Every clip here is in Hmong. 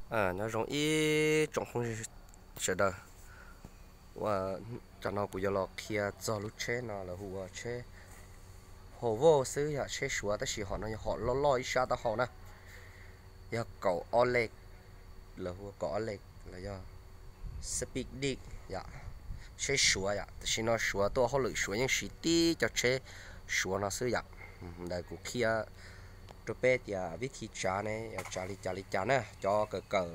Nyob zoo ib tsoom phooj ywg sawv daws, ua, tam no kuv yuav los qhia txog lub tsheb no lawv hu ua tsheb Volvo xwb yom, tsheb Suav tab sis hom no yog hom loj loj ib sab taub hau na, yog kaum ob lej, lawv hu ua kaum ob lej los yog Speed Dick yom, tsheb Suav yom, tam sim no Suav tuaj hauj lwm Suav yeej siv tib cov tsheb Suav no xwb yom. Ntawd kuv qhia rau peb tias vib thi tsav ne yuav tsav li cas li cas na, cov kawm kawm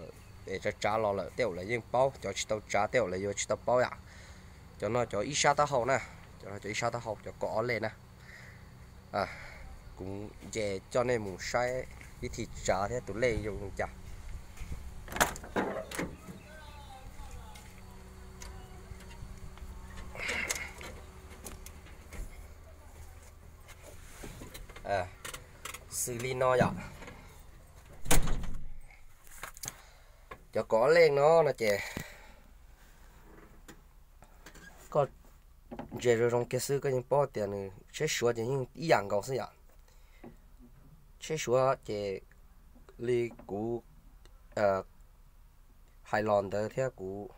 es tsav tsav los lawm tej zaum lawv yeej paub, cov tsis tau tsav tej zaum lawv yuav tsis tau paub yom. Cov no cov ib sab taub hau na, cov no cov ib sab taub hau cov kaum ob lej na. Kuv nce coj nej mus saib vib thi tsav thiab tus lej zoo li cas. Xws li no yom, cov kaum ob lej no no ces koj ntsia zoo zoo kiag xwb koj yeej paub tias nws tsheb Suav ces yeej ib yam nkaus xwb yom. Tsheb Suav ces li kuv hais los ntawd thiab kuv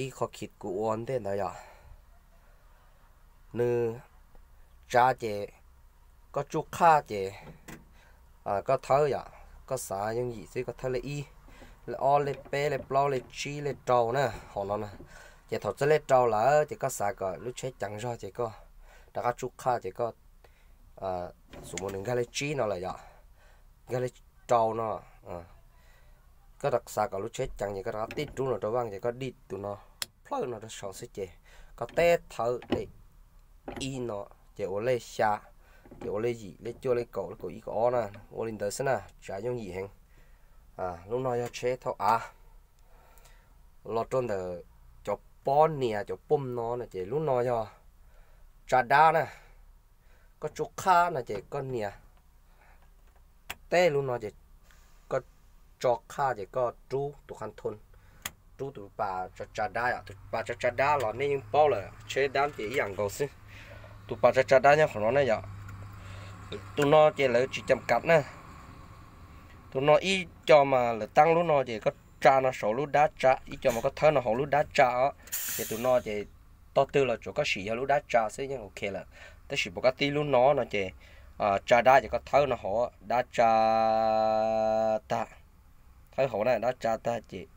ib qho khiv kuv ua ntej ntawd yom, nws tsav ces koj tsuj qhaj ces koj thawb yom, koj xav yooj yim xwb koj thawb lej ib, lej ob, lej peb, lej plaub, lej tsib, lej rau na, hom no na. Ces thaum txog lej rau lawm ces koj xav kom lub tsheb ceev zog ces koj rov qab tsuj qhaj ces koj xum mus nws nkag lej tsib no lawm yom, nkag lej rau no, koj xav kom lub tsheb ceev ces koj rov qab tib rub no rau vaj ces koj dij tus no plhawj no rau saud xwb ces koj teb thawb lej ib no ces ua lej xya, ces ua lej yim, lej cuaj, lej kaum, lej kaum ib, kaum ob na, ua li ntawd xwb na, tsav yooj yim heev. Lub no yog tsheb thauj av. Los rau ntawm cov pob nias cov pom no no ces lub no yog tsa dab na. Koj tsuj qhaj no ces koj nias teb lub no ces koj tso qhaj ces koj rub tus qhab thoo, rub tus pas tsa tsa dab yom. Tus pas tsa tsa dab los nej yeej paub lawm, tsheb dab ces ib yam nkaus xwb. Tus pas tsa tsa dab nyob qhov no na yom. Tus no ces lawv tsis cam kav na. Tus no ib co mas lawv taab lub no ces koj tsa no saum lub dab tsa, ib co mas koj thawb no hauv lub dab tsa os. Ces tus no ces tog twg los tsuav koj sim yog lub dab tsa xwb yeej ok lawm. Tab sis pom koj tib lub no no ces tsa dab ces koj thawb no hauv dab tsa tag, thawb hauv na dab tsa tag ces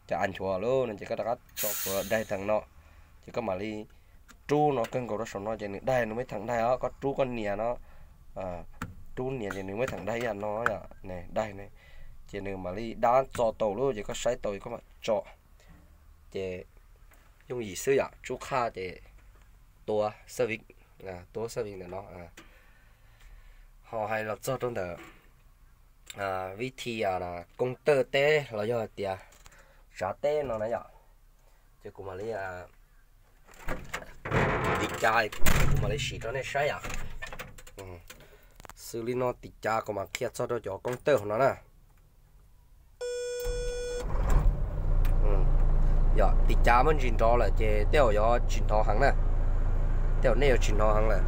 cov av nchuav lub no ces koj rov qab tso puav daig theem no, ces koj mam li rub no kawg nkaus rau saum no ces nws daig, nws muaj theem daig os, koj rub koj nias no, rub nias ces nws muaj theem daig ib yam no, daig ne, ces nws mam li dab txo tau lub ces koj saib tau ces koj mam tso. Ces yooj yim xwb yom, tsuj qhaj ces tua xab vim, tua xab vim ntawm no. Ho hais los txog rau ntawm vib thi koob tawj teb los yog hais tias tsav teb no na yom, ces kuv mam li tiv cav, kuv mam li sim rau nej saib yom. Xws li no tiv cav kuv mam qhia txog rau cov koob tawj hauv no na. Yog tiv cav muab ntsis nrov lawm ces tej zaum yuav tsis hnov heev na, tej zaum nej yuav tsis hnov heev lawm.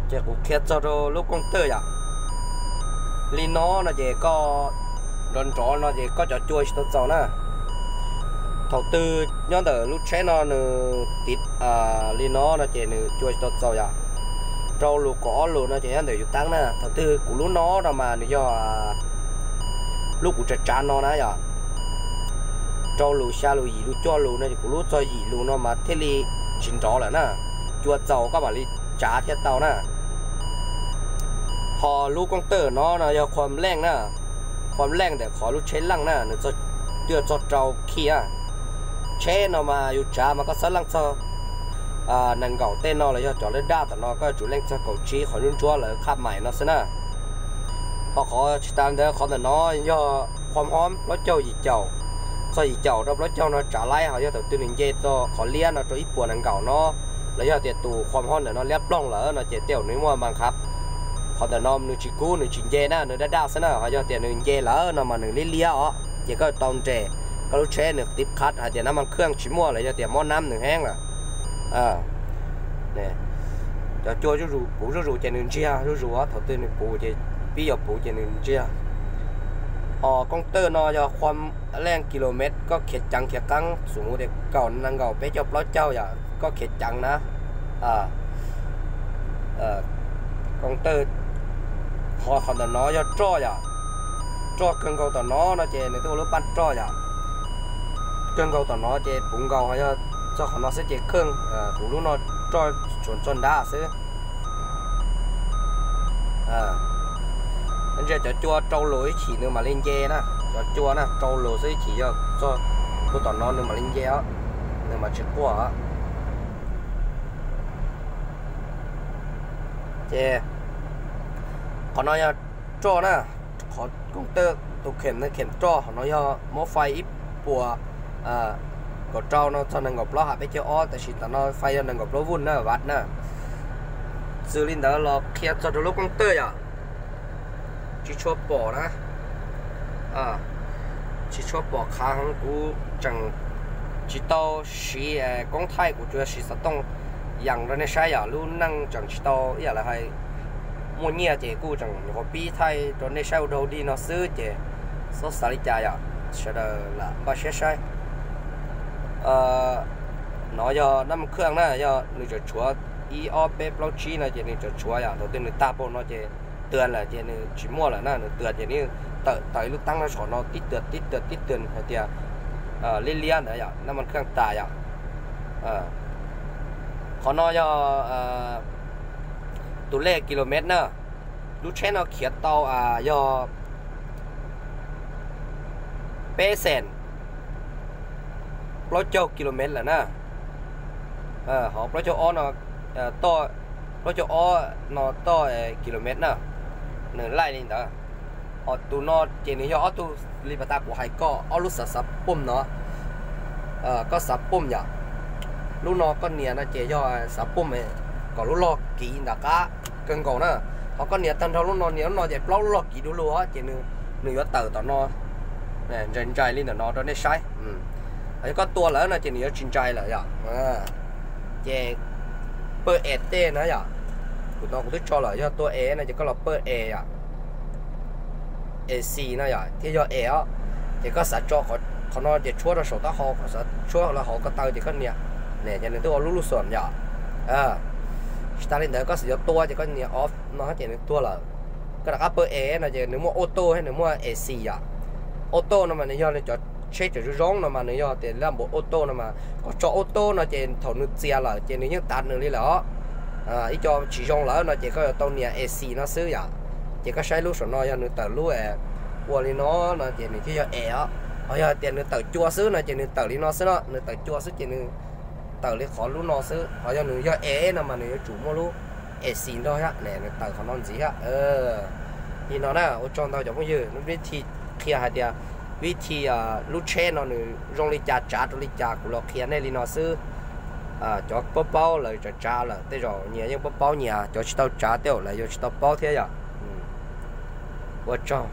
Ces kuv qhia txog rau lub koob tawj yom. Li no no ces koj nrov nrov no ces koj cov cua tsis tau txaus na. Thaum twg nyob ntawm lub tsheb no nws tiv li no no ces nws cua tsis tau txaus yom. Rau lus kaum ob lus no ces nyob ntawm yus taab na. Thaum twg kuv lub no no mas nws yog lub kuv tsav tsav no na yom. Rau lus xya lus yim lus cuaj lus no ces kuv lub txog yim lus no mas thiaj li tsis nrov lawm na. Cua txaus koj mam li tsav thiaj tau na. Ho lub koob tawj no no yog qhuam leej na, qhuam leej ntawm qhov lub tsheb leej na, nws twb txog rau khi. Tsheb no mas yus tsav mas koj txhob leej txog nees nkaum tej no los yog cov lawv daj tom no, koj yuav tsum leej txog kaum tsib qhov ntsuab ntsuab lawv qhaj mais no xwb na. Ho qhov tsis tas ntawd qhov ntawm no yog qhuam hob plaub caug yim caum, txog yim caum rau plaub caug no tsav laib, ho yog thaum twg nws nce txog qhov liab no rau ib puas nees nkaum no los yog tias tus qhuam hob ntawm no liab ploog lawm no ces tej zaum nws muaj mas qhab. Qhov ntawm no nws tsis kub nws tsis nce na, nws daj daj xwb na, ho yog tias nws nce lawm no mas nws liab liab os, ces koj tau nres, koj lub tsheb nws tiv qhab hais tias nab mas khwj tsis muaj los yog tias mob nab nws heev lawm. Cov cua zuj zus puv zuj zus ces nws ntsiag zuj zus, thaum twg nws puv ces pib yuav puv ces nws ntsiag. Koob tawj no yog qhov leej kilomev koj khiav ceev khiav qeeb xum mus tias kaum nees nkaum peb caug plaub caug yom, koj khiav ceev na. Koob tawj, qhov qhov ntawm no yog roj yom, roj kawg nkaus tom no no ces nws twb ua lub paj roj yom. Kawg nkaus tom no ces puv nkaus ho yog txog qhov no xwb ces kheej, kuv lub no roj tsuas txog nrab xwb. Ntsia cov cua rau lus ib chim nws mam li nce na, cov cua na rau lus xwb ib chim yog txog puag tom no nws mam li nce os, nws mam tsis quaj os. Ces qhov no yog roj na, qhov koob tawj tus khem no khem roj, qhov no yog muab fais ib puas kaum rau no txog nees nkaum plaub ha peb caug ob, tab sis tom no fais yog nees nkaum plaub vuj na, vat na. Txwm li ntawd los qhia txog rau lub koob tawj yom. Tsis tshua pom na, tsis tshua pom qhav heev, kuv tseem tsis tau siv koob thaij, kuv tsuas siv xov tooj yees rau nej saib yom. Lub neej tseem tsis tau ib yam lawv hais muaj nyiaj ces kuj tseem nyuam qhuav pib thaij rau nej saib ua dog dig no xwb ces txhob xav li cas yom, sawv daws lam npaj siab saib. No yog nab mas khaj na, yog nws tseem tshuav ib ob peb plaub tsib no ces nws tseem tshuav yom, thaum twg nws tag npaum no ces tuag lawm ces nws tsis muaj lawm na, nws tuag ces nws tawm tawm ib lub teeb no saum no tib tuag tib tuag tib tuag hais tias liab liab ntawd yom, nab mas khaj tas yom. Qhov no yog tus lej kilomev na, lub tsheb no khiav tau yog peb xees plaub caug kilomev lawm na. Hos plaub caug ob no, plaub caug ob no toj kilomev na, nws laij li ntawd. Hos tus no ces nws yog ob tug li pas tas kuv hais koj ob lub xav xav pum no, koj xav pum yom. Lub no koj nias no ces yog xav pum kom lub log kiv ntawm qab kawg nkaus na. Hos koj nias tag nrho lub no, nias lub no ces plaub lub log kiv du lug ces nws yuav tawm tom no, ntsais ntsais li ntawm no rau nej saib. Yog koj tua lawm no ces nws yuav tsis ntsais lawm yom. Ces pawj es tej na yom, kuv no kuv twb tso lawm, yog tua es no ces koj los pawj es yom, es xis no yom, thiab yog es os. Ces koj xav tso qhov no ces tshuab rau saum taub hau, koj xav tshuab los hauv ko taw ces koj nias, ces nws twb ua lub lub xom yom. Tsis tas li ntawd koj xav yuav tua ces koj nias off no ces nws tuag lawm. Koj rov qab pawj es no ces nws muaj auto thiab nws muaj es xis yom. Auto no mas nws yog nws cov tsheb cov zoo zoo no mas nws yog tias laj npaum auto no mas koj tso auto no ces thaum nws txias lawm ces nws yeej tav nws li lawm os. Ib co tsis zoo lawm no ces koj yuav tau nias es xis no xwb yom. Ces koj saib lub saum no yog nws tawm lub ua li no no ces nws thiaj yog es os. Ho yog hais tias nws tawm cua xwb no ces nws tawm li no xwb no, nws tawm cua xwb ces nws tawm li qhov lub no xwb. Ho yog nws yog es no mas nws yuav tsum muaj lub es xis nrog thiab, nws tawm qhov no ntxiv thiab. Li no na, ua tsaug ntau cov phooj ywg, vib thi qhia hais tias vib thi lub tsheb no nws zoo li cas tsav rau li cas kuv los qhia nej li no xwb. Cov paub paub lawv tsav tsav lawm tej zaum nyias yeej paub paub nyias, cov tsis tau tsav tej zaum lawv yuav tsis tau paub thiab yom. Ua tsaug.